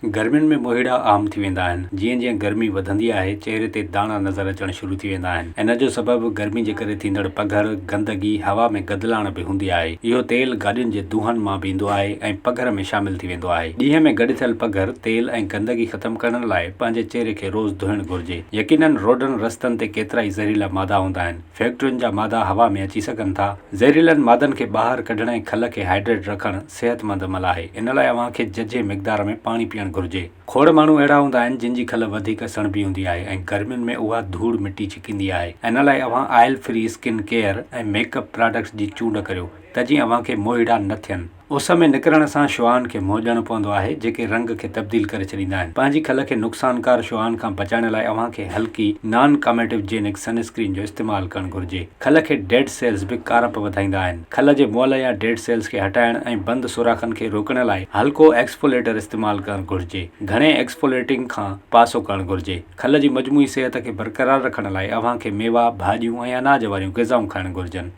گرمين ۾ موهيڙا عام ٿي ويندا آهن. جيئن جيئن گرمي وڌندي آهي، چهري تي داڻا نظر اچڻ شروع ٿي ويندا آهن. ان جو سبب گرمي جي ڪري ٿيندڙ پگهر، گندگي، هوا ۾ گدلاڻ به هوندي آهي. اهو تيل گاڏين جي دونهن مان به ايندو آهي ۽ پگهر ۾ شامل ٿي ويندو آهي. ڏينهن ۾ گڏ ٿيل پگهر، تيل ۽ گندگي ختم ڪرڻ لاء پنهنجي چهري کي روز ڌوئڻ گهرجي. يقينن روڊن رستن تي ڪيترائي زهريلا مادا هوندا آهن. فيڪٽرين جا مادا هوا ۾ اچي سگهن ٿا. زهريلن مادن کي ٻاهر ڪڍڻ ۽ کل کي هائيڊريٽ رکڻ صحتمند عمل آهي. ان لاء اوهان کي ججهي مقدار ۾ پاڻي پيئڻ گهرجي. کوڙ ماڻهو اهڙا هوندا آهن جن جي کل وڌيڪ سڻڀي هوندي آهي ۽ گرمين ۾ اها ڌوڙ مٽي ڇڪيندي آهي. ان لاء اوهان oil free skin care ۽ make up products جي چونڊ ڪريو ته جيئن اوهان کي موهيڙا نه ٿين. اس ۾ نڪرڻ سان شعاعن کي منهن ڏيڻو پوندو آهي، جيڪي رنگ کي تبديل ڪري ڇڏيندا آهن. پنهنجي کل کي نقصانڪار شعاعن کان بچائڻ لاء اوهان کي هلڪي، نان ڪاميٽوجينڪ سن اسڪرين جو استعمال ڪرڻ گهرجي. کل کي ڊيڊ سيلز به ڪارپ وڌائيندا آهن. کل جي مئل يا ڊيڊ سيلز کي هٽائڻ ۽ بند سوراخن کي روڪڻ لاء هلڪو ايڪسفوليٽر استعمال ڪرڻ گهرجي. گهڻي ايڪسفوليٽنگ کان پاسو ڪرڻ گهرجي. کل جي مجموعي صحت کي برقرار رکڻ لاء اوهان کي ميوا، ڀاڄيون ۽ اناج واريون غذائون کائڻ گهرجن.